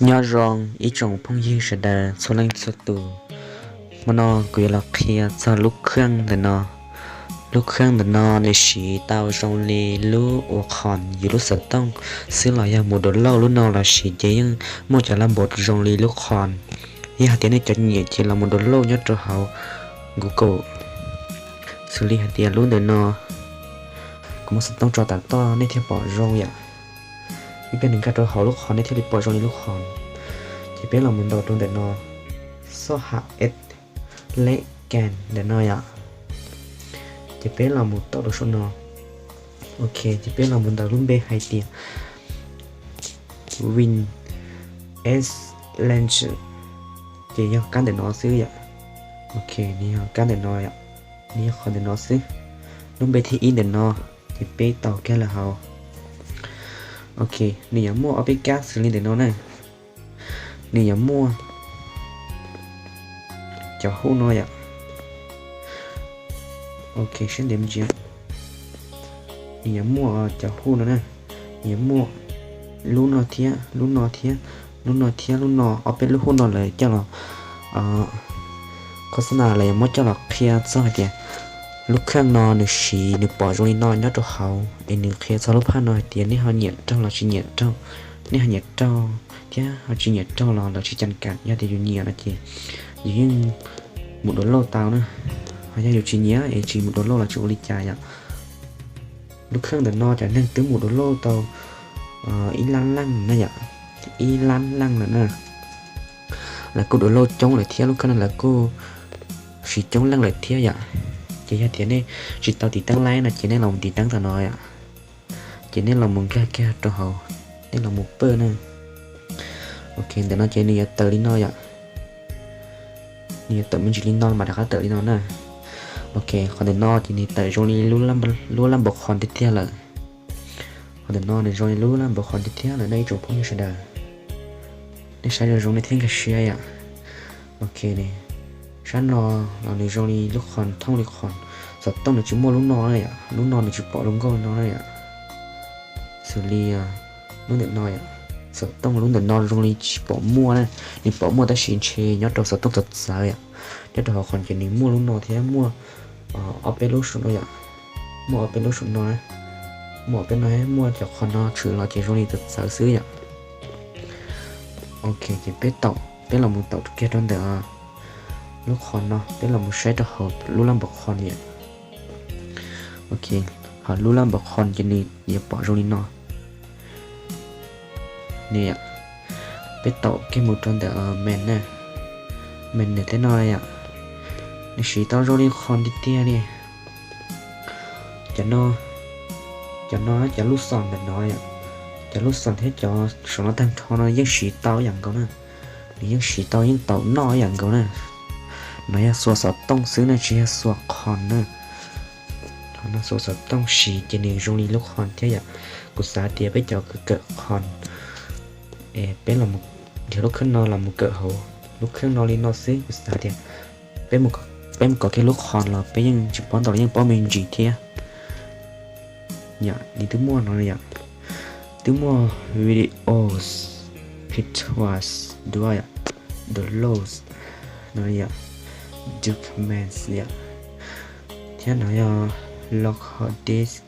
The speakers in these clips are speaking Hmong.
Nyob zoo ib tsoom phooj ywg sawv daws txhua leej txhua tus. Hmo no kuv yuav los qhia txog lub kheej ntawm no. Lub kheej ntawm no nws siv tau zoo li lub ua qhon yus lub xov tooj xwb los yog mus download lub no los sis ces yeej muaj cov laj npaum zoo li lub qhon. Yog hais tias nej cov nyiam ces los mus download nyob rau hauv Google. Xws li hais tias lub ntawm no, kuv muab xov tooj tso tam toj nej thiaj pom zoo yom. Ib pliag nws nkag rau hauv lub qhon nej thiaj li pom zoo li lub qhon. Ces peb los mus ntaus rau ntawm no, xoj ha es lej kas ntawm no yom. Ces peb los mus tau rau saum no. Ok, ces peb los mus ntaus lub npe hais tias Win S Launcher, ces yog kab ntawm no xwb yom. Ok, nws yog kab ntawm no, nws yog qhov ntawm no xwb. Lub npe thib ib ntawm no, ces peb tau kiag lawm hauv. Ok, nws yuav muaj ob peb kab xws li ntawm no na. Nws yuav muaj cov hu no yom. Ok, sab ntev me ntsis. Nws yuav muaj cov hu no na. Nws yuav muaj lub no thiab lub no thiab lub no thiab lub no, ob peb lub hu no lawv coj los khos xab nas lawv yuav muab coj los qhia txog hais tias lub kheej no nws siv nws pom zoo li no nyob rau hauv, es nws qhia txog lub phaj no hais tias nej ho nyiam raug los tsis nyiam raug, nej ho nyiam raug thiab ho tsis nyiam raug los lawv tsis cam kam, yog tias yus nyiam no ces yus yeej mus download tau na. Ho yog yus tsis nyiam es tsis mus download los tsis ua li cas yom. Lub kheej ntawm no cov neeg twb mus download tau ib lab leej na yom, ib lab leej lawm na. Lawv kuj download coob lawm thiab, lub kheej no lawv kuj siv coob leej lawm thiab yom. Ces yog tias nej tsis tau tiv teeb laib no ces nej los mus tiv teeb tam no yom. Ces nej los mus nkag kiag rau hauv, nej los mus pawj na. Ok, ntawm no ces nws yuav tawm li no yom. Nws yuav tawm me ntsis li no mas rov qab tawm li no na. Ok, qhov ntawm no ces nws tawm zoo li lub lab npaum qhon tiag tiag lawm. Qhov ntawm no nws zoo li lub lab npaum qhon tiag tiag lawm nej ib tsoom phooj ywg sawv daws. Nej saib zoo zoo nej thiaj nkag siab yom. Ok, sab no los nws zoo li lub qhon thooj li qhov xov tooj nws tsis muaj lub no na yom, lub no nws tsis pom zoo nkauj li no na yom. Xws li lub ntawm no yom, xov tooj lub ntawm no zoo li tsis pom muaj na, nws pom muaj tab sis ntshe nyob rau xov tooj txawv txawv yom. Nyob rau hauv qhov ces nws muaj lub no thiab muaj ob peb lub saum no yom, muaj ob peb lub saum no, muaj ob peb no, muaj cov qhov no tshwm los ces zoo li txawv txawv xwb yom. Ok, ces peb tau, peb los mus tau kiag rau ntawm lub qhov no, peb los mus saib rau hauv lub lab npaum qhov yom. Ok, hauv lub lab npaum qhov ces nws yuav pom zoo li no. Nws, peb tau kiag mus rau ntawm main na, main nws tej no yom, nws siv tau zoo li qhov tiag tiag li. Cov no, cov no cov lub xom ntawm no yom, cov lub xom thiab cov saum no tag nrho no yeej siv tau ib yam nkaus na. Nws yeej siv tau yeej tau noj ib yam nkaus na. No yog xuas xov tooj xwb na tsis yog xuas qhov na. Qhov no xuas xov tooj siv ces nws zoo li lub qhov thiab yom. Kuv xav tias peb cov kawm qhov, peb los mus, yog lub kheej no los mus kawm hauv lub kheej no li no xwb kuv xav tias peb mus kov kiag lub qhov los peb yeej tsis paub ntau los yeej paub me ntsis thiab. Yom, nws twb muaj no yom, twb muaj videos, pictures, duab yom, downloads, no yom, documents yom, thiab no yog local disk.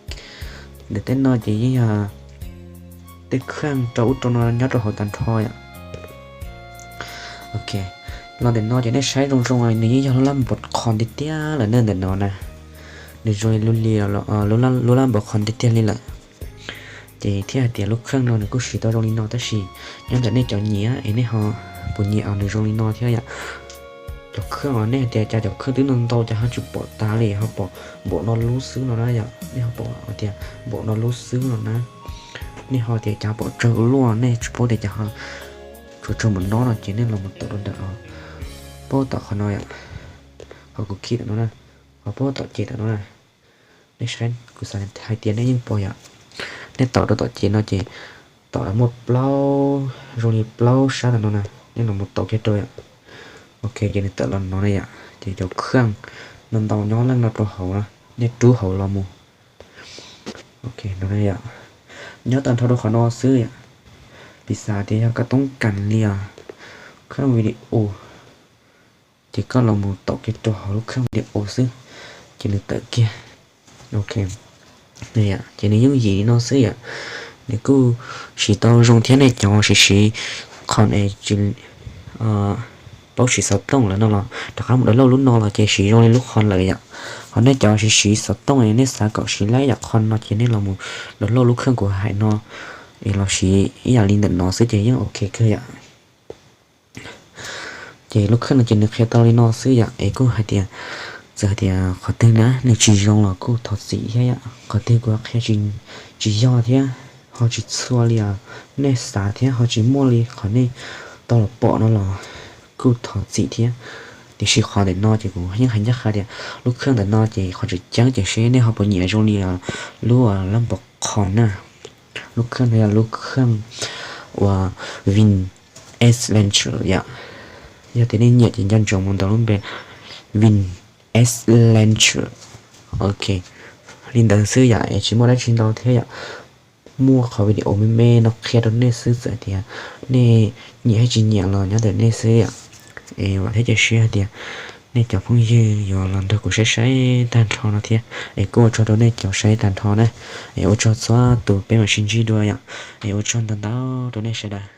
Ntawm tej no ces yeej yog tej kheej rau ub rau no nyob rau hauv tag nrho yom. Ok, los ntawm no ces nej saib zoo zoo nws yeej yog lub lab npaum qhov tiag tiag lawm na ntawm no na. Nws zoo li lub li lub lab npaum qhov tiag tiag li lawm. Ces thiaj hais tias lub kheej no nws kuj siv tau zoo li no tab sis nyob ntawm nej cov nyiam es nej ho puas nyiam nws zoo li no thiab yom. Cov kheej os, nej hais tias cas cov kheej twb ntau ntau cas ho tsis pom tas li ho pom npaum no lub xwb no na yom. Nej ho pom tias npaum no lub xwb no na. Nej ho tias cas pom tsawg ua luaj, nej tsis paub tias cas ho tsuas tsawg npaum no no ces nej los mus tom rau ntawm, paub tom qhov no yom. Qhov kuv khij tom no na, qhov paub tom ces tom no na. Nej saib kuv xav hais tias nej yeej pom yom. Nej tom rau tom ces no ces tom muaj plaub, zoo li plaub sab tom no na, nej los mus tau kiag rau yom. Ok, ces nws tawm los no na yom, ces cov kheej no ntau nyob leej no rau hauv na, nej rub hauv los mus. Ok, no na yom, nyob tag nrho rau qhov no xwb yom. Piv xam tias yog koj toob kas li os, khav video, ces koj los mus taum kiag rau hauv lub khav video xwb, ces nws tawm kiag. Ok, ces nws yooj yim li no xwb yom. Nws kuj siv tau zoo thiab, nej cov siv siv qhov es tsis paub siv xov tooj lawm no los rov qab mus download lub no los ces siv zoo li lub qhov lawm yom. Ho nej cov siv siv xov tooj es nej xav kom siv laib yam qhov no ces nej los mus download lub khav kuv hais no es los siv ib yam li ntawm no xwb ces yeej ok kawg yom. Ces lub khav no ces nws qhia tau li no xwb yom, es kuj hais tias, txawm hais tias qhov twg na nws tsis zoo los kuj thov txim thiab yom. Qhov twg kuv qhia tsis yog thiab ho tsis txhua li os, nej xav thiab ho tsis muaj li qhov nej tau los pom no los kuj thov txim thiab. Tiam sis qhov ntawm no ces kuv yeej hais ncaj qha tias lub khav ntawm no ces qhov tseem ceeb ces seb nej ho puas nyiam zoo li lub lab npov qhov na. Lub khav no yog lub khav uas Vim S Launcher yom. Yog tias nej nyiam ces nco ntsoov mus ntaus lub npe Vim S Launcher. Ok, li ntawd xwb yom, es tsis muaj dab tsi ntau thiab yom. Muaj qhov video me me no qhia rau nej xwb, txawm tias nej nyiam thiab tsis nyiam los nyob ntawm nej xwb yom. Es vam thiab cia siab hais tias nej cov phooj ywg yuav los nrog kuv saib saib tag nrho no thiab, es kuj ua tsaug rau nej cov saib tag nrho na. Es ua tsaug txhua tus, peb mam sib ntsib dua yom. Es ua tsaug ntau ntau rau nej sawv daws.